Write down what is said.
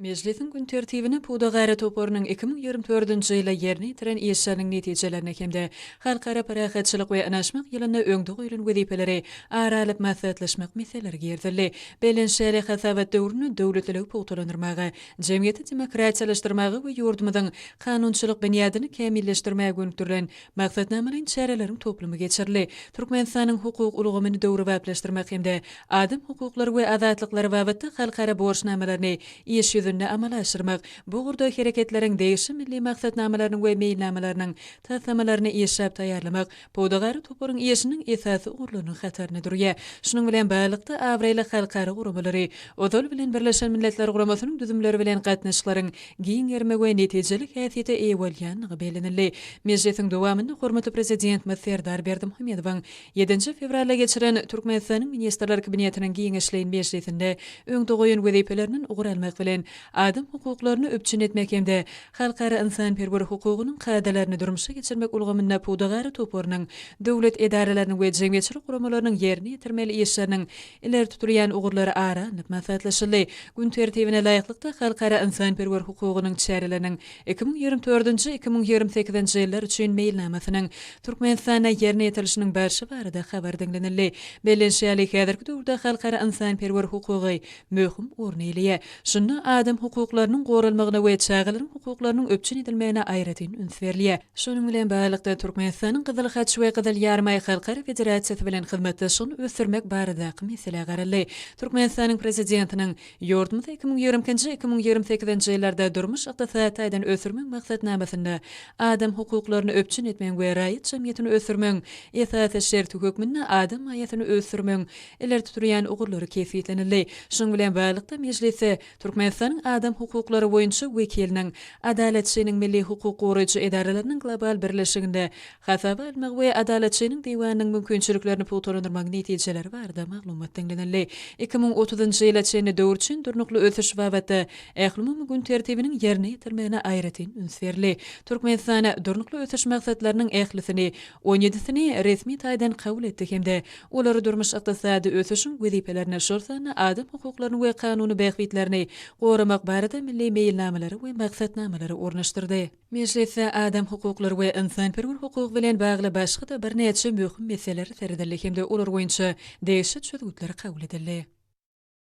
Mejlisiň gün tertibine Pudagara toparynyň 2024-nji ýylda ýerine ýetiren işleriniň netijelerini hem-de Halkara parahatçylyk we ynaşmak ýylynda öňde goýlan wezipeleri ara alyp maslahatlaşmak meseleleri girizildi. Bellenişi ýaly, hasabat döwründe döwletliligi pugtalandyrmaga, jemgyýeti demokratiýalaşdyrmaga we ýurdumyzyň kanunçylyk binýadyny kämilleşdirmäge gönükdirilen Maksatnamalaýyn çäreleriň toplumy geçirildi. Türkmenistanyň hukuk ulgamyny döwrebaplaşdyrmak hem-de adam hukuklary we azatlyklary babatda halkara borçnamalaryny iş ýüzünde amala aşyrmak, bu ugurda hereketleriň degişli milli maksatnamalarynyň we meýilnamalarynyň taslamalaryny işläp taýýarlamak pudagara toparyň işiniň esasy ugurlarynyň hatarynda durýar. Şunuň bilen baglylykda, abraýly halkara guramalary, ozaly bilen Birleşen Milletler Guramasynyň düzümleri bilen gatnaşyklaryň giň gerime we netijeli häsiýete eýe bolýandygy bellenildi. Mejlisiň dowamynda hormatly Prezidentimiz Serdar Berdimuhamedowyň ýedinji fewralda geçiren Türkmenistanyň Ministrler Kabinetiniň giňişleýin mejlisinde öňde goýan wezipelerinden ugur almak bilen, adam hukuklaryny üpjün etmek hem-de halkara ynsanperwer hukugynyň kadalaryny durmuşa geçirmek ulgamynda pudagara toparynyň, döwlet edaralarynyň we jemgyýetçilik guramalarynyň ýerine ýetirmeli işleriniň Ileri tutulýan ugurlar ara alnyp maslahatlaşyldy. Gün tertibine laýyklykda, halkara ynsanperwer hukugynyň çäreleriniň 2024-nji, 2028-nji ýyllar üçin meýilnamasynyň Türkmenistanda ýerine ýetirilişiniň barşy barada habar diňlenildi. Bellenişi ýaly, häzirki döwürde halkara ynsanperwer hukugy möhüm orun eýeleýär. Şunda adam hukuklarynyň goralmagyna we çagalaryň hukuklarynyň üpjün edilmegine aýratyn üns berilýär. Şunuň bilen baglylykda, Türkmenistanyň Gyzyl Haç we Gyzyl Ýarymaý Halkara Federasiýasy bilen hyzmatdaşlygyny ösdürmek baradaky meselä garaldy. Türkmenistanyň Prezidentiniň ýurdumyzy 2022-nji, 2028-nji ýyllarda durmuş-ykdysady taýdan ösdürmek maksatnamasynda adam hukuklaryny üpjün etmegiň we raýat jemgyýetini ösdürmegiň esasy şerti hökmünde adam maýasyny ösdürmegiň ileri tutulýan ugurlary kesgitlenildi. Şunuň bilen baglylykda, mejlisde Türkmenistanyň adam hukuklary boýunça wekiliniň Adalatçynyň milli hukuk goraýjy edaralarynyň global birleşiginde hasaba almagy we Adalatçynyň diwanynyň mümkinçiliklerini pugtalandyrmagyň netijeleri barada maglumat diňlenildi. 2030-njy ýyla çenli döwür üçin durnukly ösüş babatda ählumumy gün tertibiniň ýerine ýetirilmegine aýratyn üns berildi. Türkmenistan Durnukly ösüş maksatlarynyň ählisini on ýedisini resmi taýdan kabul etdi hem-de olary durmuş-ykdysady ösüşiň wezipelerine, şol sanda adam hukuklaryny we kanuny bähbitlerini goramak barada milli meýilnamalary we maksatnamalary ornaşdyrdy. Mejlisde adam hukuklary we ynsanperwer hukugy bilen bagly başga-da birnäçe möhüm meseleler seredildi hem-de olar boýunça degişli çözgütler kabul edildi.